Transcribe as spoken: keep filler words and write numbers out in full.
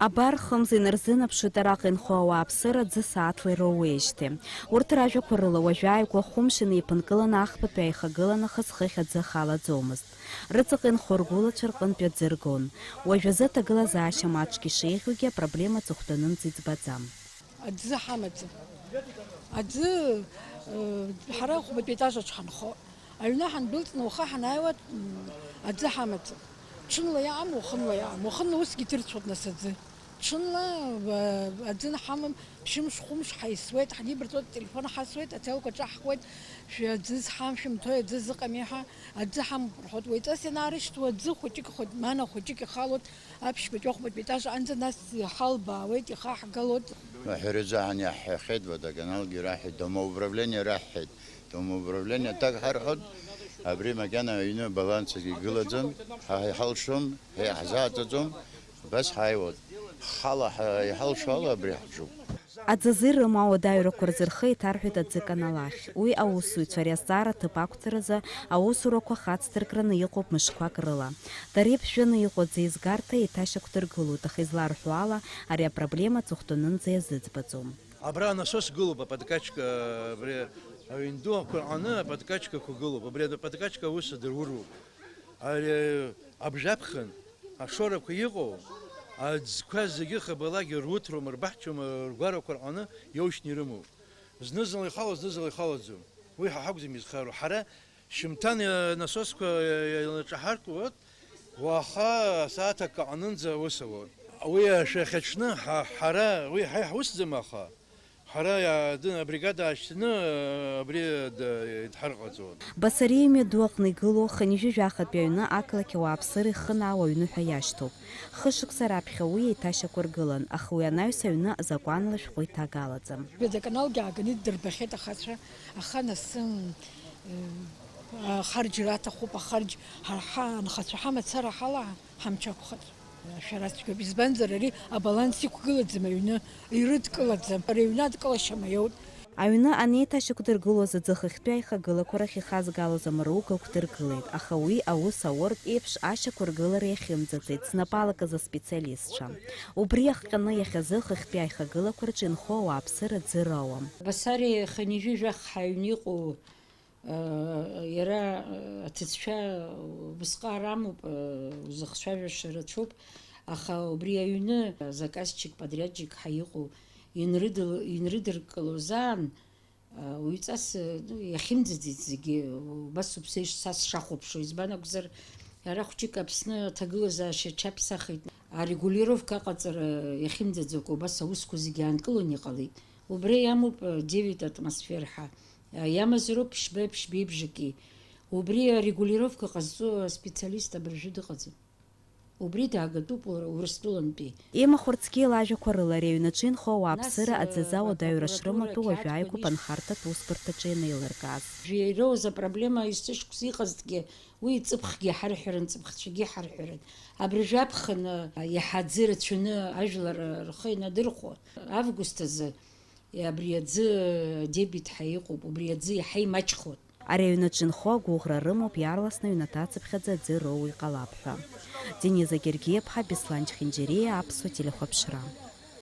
Абар, хымз инарзынаԥшуеит араҟа инхо ауааԥсыра ӡы сааҭла ироуеижьҭеи. Урҭ ражәақәа рыла, уажәааигәа хәымш инеиԥынкыланы ахԥатәи ааихагылан нахыс хыхь аӡы ахалаӡомызт. Рыҵаҟа инхо ргәылацәа рҟынтәи аӡы ргон. Уажәазы аҭагылазаашьа маҷк ишеиӷьугьы, апроблема аҵыхәтәанынӡа иӡбаӡам. Аӡы ҳамаӡам. Аӡы, э, ҳара хәбатәи етаж аҿы ҳанхо. Аҩны ҳандәылҵны уаха ҳанааиуа, м, аӡы ҳамаӡам. Ҽынла иаам, уахынла иаам. Уахынла усгьы ҭырцәоуп нас аӡы. Ҽынла, э, аӡы ҳамам, ԥшьымш-хәымш ҳаисуеит, ҳнибарҵуеит, ателефон ҳасуеит, ателқәа ҿаҳхуеит, шәи аӡы зҳам, шәымҭои, аӡы зыҟами ҳәа. Аӡы ҳамоуп рҳәоит. Уаҩҵас ианаарышьҭуа аӡы хәыҷык, хәыҷ-, мана хәыҷык ихалоит, аԥшьбатәи ахәбатәи етаж анӡа нас иҳалбаауеит, ихаҳгалоит. Маҳәырӡаҳан иаҳҳәахьеит, водоканалгьы раҳәеит, домоуправление раҳҳәеит. Домоуправление аҭак ҳарҳәоит, абри макьана аҩны балансгьы игылаӡам, ҳа иҳалшом, ҳа иаҳзааӡаӡом, абас ҳааиуеит. Ҳхала ҳа-, иҳалшо ала абри ҳаҿуп. Аӡазы ирымоу ауадаҩрақәа рзы рхы еиҭарҳәеит аӡы канал ахь. Уи аусзуҩцәа ари азҵаара аҭыԥ ақәҵаразы аусурақәа хацдыркраны иҟоуп мышқәак рыла. Дара иԥжәаны иҟоу аӡы еизгарҭа еиҭашьақәдыргылоит, аха изларҳәо ала, ари апроблема аҵыхәтәанынӡа иазыӡбаӡом. Абра насос гылоуп, аподкачка, абри аҩн ду ақәырҟаны аподкачкақәа гылоуп. Абри аподкачка аус адыруруп. Ари абжаԥхын ашорақәа иҟоу аӡқәа зегьы хабалагьы руҭром, рбаҳчом, ргәарақәа рҟаны иоушьны ирымоуп. Зны-зынла ихало, зны-зынла ихалаӡом. Уи ҳа ҳакәӡам изхароу. Ҳара шьымҭан, э, насосқәа, э, э, еилаҿаҳаркуеит, уаха асааҭ акы аҟнынӡа аус ауеит. Уи ашәахьаҽны ҳа, ҳара, уи ҳа иҳусӡам, аха ҳара, э, дын-, абригада аашьҭны, э, абри д-, дҳарҟаҵон. Басариа имҩаду аҟны игылоу хынҩажәи жәахатәи аҩны ақалақь ауааԥсыра ихынаауа аҩны ҳәа иашьҭоуп. Хышықәса раԥхьа уи еиҭашьақәыргылан, аха уи анаҩс аҩны азакәанла ашәҟәы иҭагалаӡам. Водоканалгьы ааганы иддырбахьеит ахацәа, аха нас, м, э, ахарџь раҭахуп, ахарџь ҳа, ҳа, анхацәа ҳамацара ҳала ҳамч ақәхаӡом. Шәара цәгьоуп, избанзар ари абаланс иқәгылаӡам аҩны, ирыдкылаӡам, ари аҩны адкылашьа маиоуп. Аҩны анеиҭашьақәдыргылоз аӡы хыхьтәи аихагылақәа рахь ихазгалоз амруга ықәдыргылеит, аха уи аус ауртә еиԥш ашьақәыргылара иахьымӡаӡеит знапалакыз аспециалистцәа. Убри иахҟьаны иахьазы хыхьтәи аихагылақәа рҿы инхо ауааԥсыра аӡы роуам. Басариа хынҩажәи жәаха ҳаҩны иҟоу, э, иара, э, аҭыӡшәа убысҟак амоуп, э, узыхцәажәаша рацәоуп, аха убри аҩны заказчик, подрядчик ҳәа иҟоу инрыдыл-, инрыдыркылозаан, уаҩҵас, ну, иахьымӡаӡеит зегьы, убас уԥсеиԥш са сшахәаԥшуа, избан акәзар, ара хәҷык Аԥсны аҭагылазаашьа аҽаԥсахит, арегулировка аҟаҵара иахьымӡаӡакәа, убас аусқәа зегьы аанкыланы иҟалеит. Убри иамоуп, э, девять атмосфер ҳәа, э, иамазароуп ԥшьба, ԥшьбеи бжаки. Убри арегулировка ҟазҵо аспециалист абыржәы дыҟаӡам. Убри даагатәуп Ур-, Урыстәылантәи. Ема Хәарцкиа лажәақәа рыла, ари аҩнаҿы инхо ауааԥсыра, нас, аӡаза, э, уадаҩра шрыматәу уажәы ааигәоуп анхарҭатә усбарҭаҿы ианеилыркааз. Ироуз апроблема есышықәса иҟазҭгьы, уи ҵыԥхгьы ҳарҳәарын, ҵыԥхцәагьы ҳарҳәарын. Абыржәы аԥхын, э, иаҳа аӡы рацәаны ажәлар, э, рхы инадырхәон. Август азы, э, абри аӡы, э, дебит ҳәа иҟоуп, убри аӡы иаҳа имаҷхоит. Ари аҩнаҿы инхо агәыӷра рымоуп иаарласны аҩнаҭа ацыԥхьаӡа аӡы роуа иҟалап ҳәа. Дениза Гергиаԥҳа, Беслан Чхинџьариа, Аԥсуа телехәаԥшра.